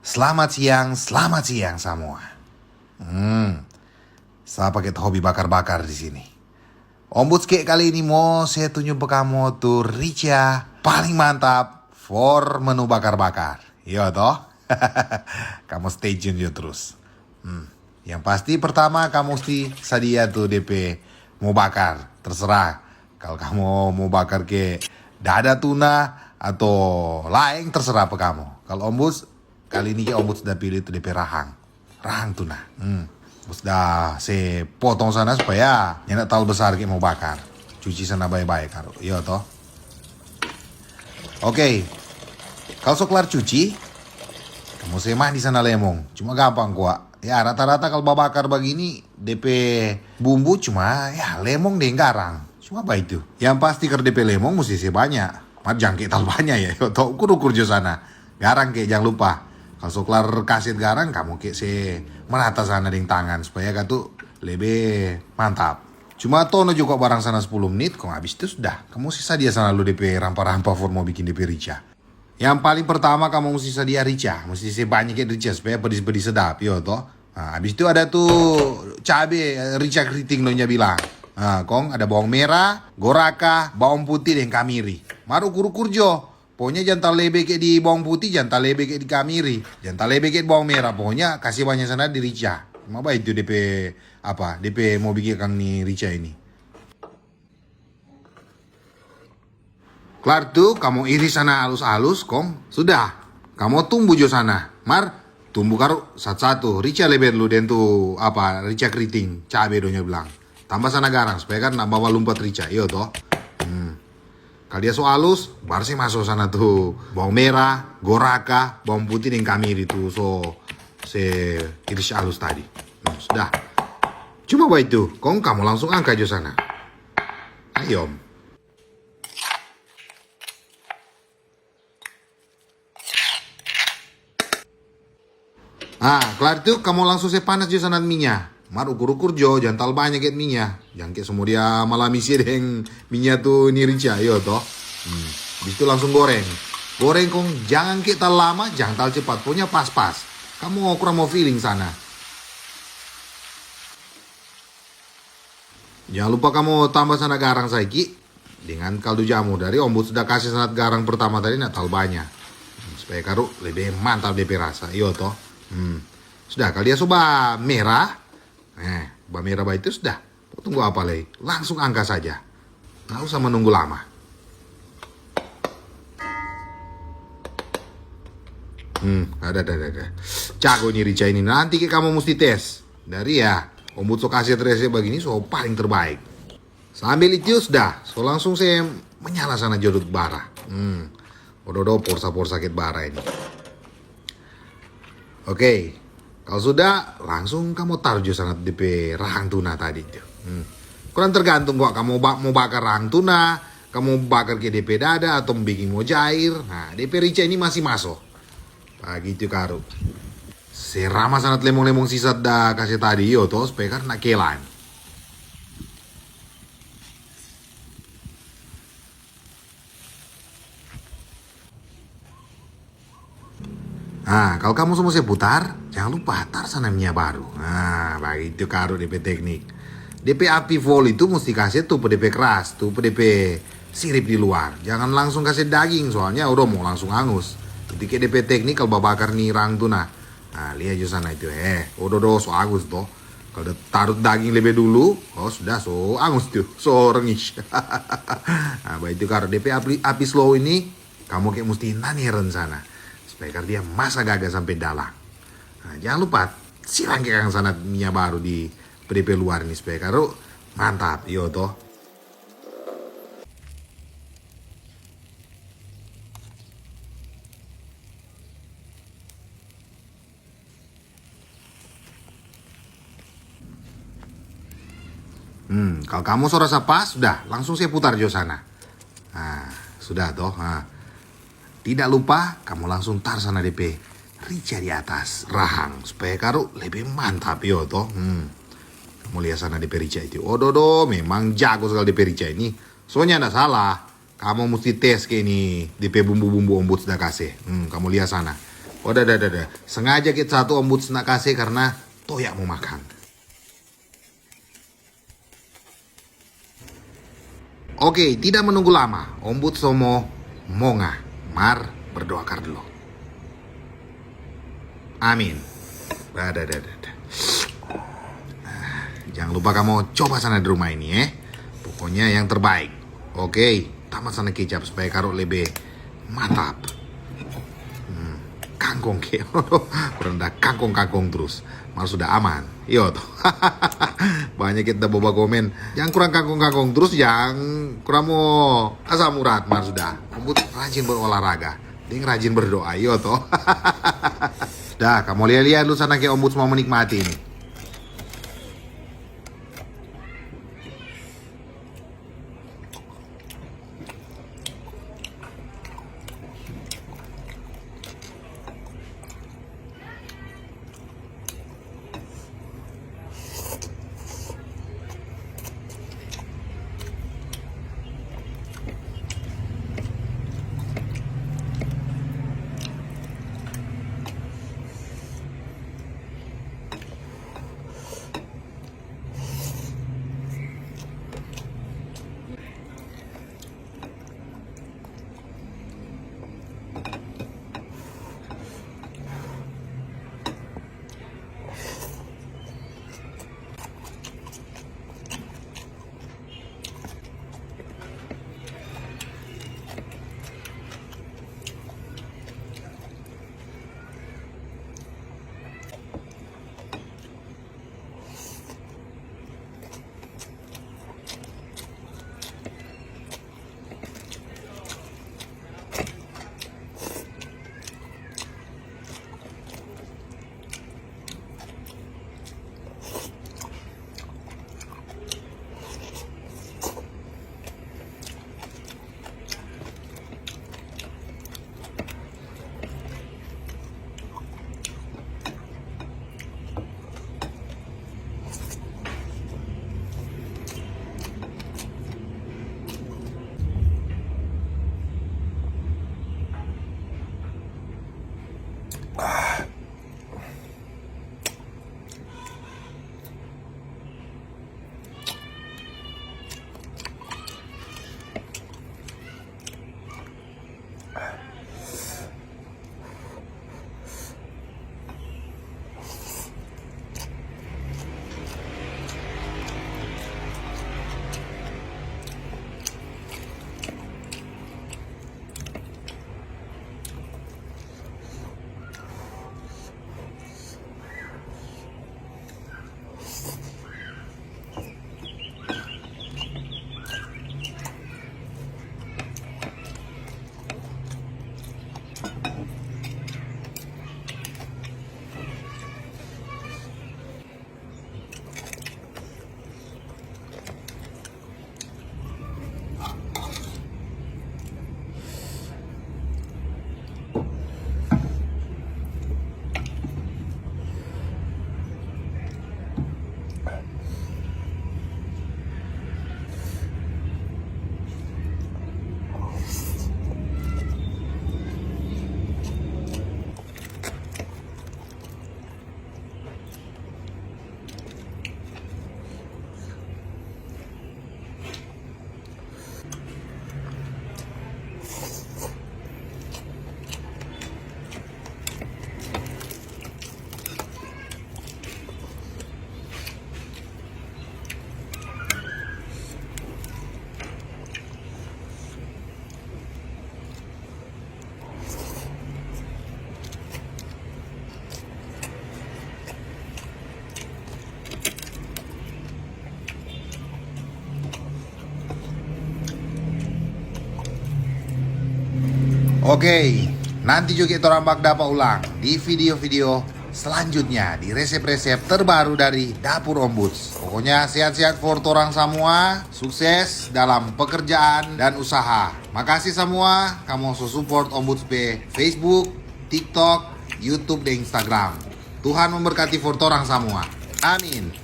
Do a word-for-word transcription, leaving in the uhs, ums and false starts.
Slamat siang, slamat siang samua. Hmm, sapa ke hobi bakar-bakar di sini? Ombuds ke kali ini mo se tunju pa kamu tu rica paling mantap for menu bakar-bakar. Iyo to? Kamu stay tune jo trus. Hmm. Yang pasti pertama kamu musti sadia tu depe mo bakar, terserah. Kalau kamu mo bakar ke dada tuna atau laeng, terserah pa kamu. Kalau ombuds kali ini ke ombuds da pilih tu depe rahang. Rahang tuna. Hmm. Ombuds da se potong sana supaya nyanda talalu besar ke mo bakar. Cuci sana bae-bae karu. Iyo to. Oke. Kalau so klar cuci, kamu se mandi sana lemong. Cuma gampang kwa. Ya, rata-rata kalau babakar bagini, depe bumbu cuma, ya, lemong deng garang. Cuma baitu. Yang pasti kalu depe lemong musti se banya. Mar jang ke talalu banya ya, yo to, ukur-ukur jo sana. Garang ke jang lupa. Kalau so klar kase garang, kamu ke se merata sana deng tangan supaya katu lebe mantap. Cuma tono jo kwa barang sana sepuluh menit, kong abis itu sudah. Kamu se sadia sana lu depe rampa-rampa for mo bikin depe rica. Yang paling pertama kamu musti sadia rica, musti se banya ke rica supaya pedis-pedis sedap, yo to. Nah, abis itu ada tu cabe, eh, rica keriting dong ja bilang. Nah, kong ada bawang merah, goraka, bawang putih deng kamiri. Mar ukur-ukur jo. Pokonya jang talalu lebe ke di bawang putih, jang talalu lebe ke di kamiri, jang talalu lebe ke di bawang merah. Pokonya kase banya sana di rica. Cuma baitu depe apa, depe mo bikin akang ni rica ini. Klar tu, kamu iris sana alus-alus, kong sudah. Kamu tumbu jo sana. Mar, tumbu karu satu-satu. Rica lebe dulu deng tu, apa, rica keriting, cabe dong ja bilang. Tambah sana garang, supaya kan na bawa lumpat rica, iyo to. Hmm. Kalu dia so alus, baru se maso sana tu bawang merah, goraka, bawang putih deng kamiri tu so se iris alus tadi. Hmm, sudah. Cuma baitu, kong kamu langsung angka jo sana. Ayom. Ah, klar tu, kamu langsung se panas jo sana minya. Mar ukur-ukur jo, jang talalu banya ke minya. Jang ke semua dia malami se deng minya tu ni rica, iyo to. Hmm. Habis itu langsung goreng. Goreng kong jang ke talalu lama, jang talalu cepat. Pokonya pas-pas. Kamu kurang mo feeling sana. Jang lupa kamu tambah sana garang saiki. Dengan kaldu jamur. Dari ombuds da kase sanat garang pertama tadi na talalu banya. Supaya karu lebe mantap depe rasa, iyo to. Hmm. Sudah, kalu dia so ba merah, eh, ba merah baitu sudah. Tunggu apa lei? Langsung angka saja. Nggak usah menunggu lama. Hmm, ada, ada, ada, ada. Jago ni rica ini. Nanti ke kamu musti tes. Dari ya, ombuds so kase resep bagini, so paling terbaik. Sambil itu sudah, so langsung se menyala sana jo tu bara. Hmm. Odo-odo, porsa-porsa kit bara ini. Oke, kalu sudah, langsung kamu taru jo sana depe rahang tuna tadi tu. Hmm. Kurang tergantung kwa, kamu ba-, mo bakar rahang tuna, kamu bakar ke depe dada, atau biking mo jair. Nah, depe rica ini masih maso. Bagitu karu. Se rama sanat lemong-lemong sisa da kase tadi, iyo to, supaya kan na kelan. Nah, kalu kamu so mo se putar, jang lupa tar sana minya baru. Nah, bagitu karu depe teknik. Depe api fol itu musti kase tu pe depe kras, tu pe depe sirip di luar. Jangan langsung kase daging, soalnya udah mo langsung angus. Itu ke depe teknik kalu babakar ni rahang tuna. Nah, lia jo sana itu, eh, odo do, so angus to. Kalu da taru daging lebe dulu, oh sudah, so angus tu, so rengis. Nah, baitu karu depe api, api slow ini, kamu ke musti naneren sana. Supaya karu dia masa gaga sampe dalam. Nah, jang lupa, siram ke kang sana minya baru di pe depe luar ni, supaya karu mantap, iyo to. Hmm, kalu kamu so rasa pas, sudah, langsung se putar jo sana. Nah, sudah to. Nah. Tidak lupa, kamu langsung tar sana depe rica di atas rahang, supaya karu lebe mantap, iyo to. Hmm. Kamu lia sana depe rica itu. Odo do, memang jago skali depe rica ini. Soalnya nda salah. Kamu musti tes ke ini, depe bumbu-bumbu ombuds da kase. Hmm, kamu lia sana. Oh, dah, dah, dah, dah. Sengaja kita satu Ombuds na kase karna toya mo makan. Oke, tidak menunggu lama, Ombuds so mo monga, mar berdoa kar dulu. Amin. Ada, ada, ada, ada. Jangan lupa kamu coba sana di rumah ini, eh. Pokoknya yang terbaik. Oke, tambah sana kecap supaya karo lebe mantap. Hmm, kangkong ke. Kurang da kangkong-kangkong terus. Mar sudah aman. Iyo to. Banyak kita boba komen. Yang kurang kangkong-kangkong terus, yang kurang mo asam urat, mar sudah. Ombuds rajin berolahraga. Deng rajin berdoa, iyo to. Dah, kamu lia-lia dulu sana ke Ombuds mau menikmati ini. Oke, nanti juga torang bak dapa ulang di video-video selanjutnya, di resep-resep terbaru dari Dapur Ombuds. Pokoknya sehat-sehat for torang samua, sukses dalam pekerjaan dan usaha. Makasih samua, kamu so support Ombuds pe Facebook, TikTok, YouTube, dan Instagram. Tuhan memberkati for torang samua. Amin.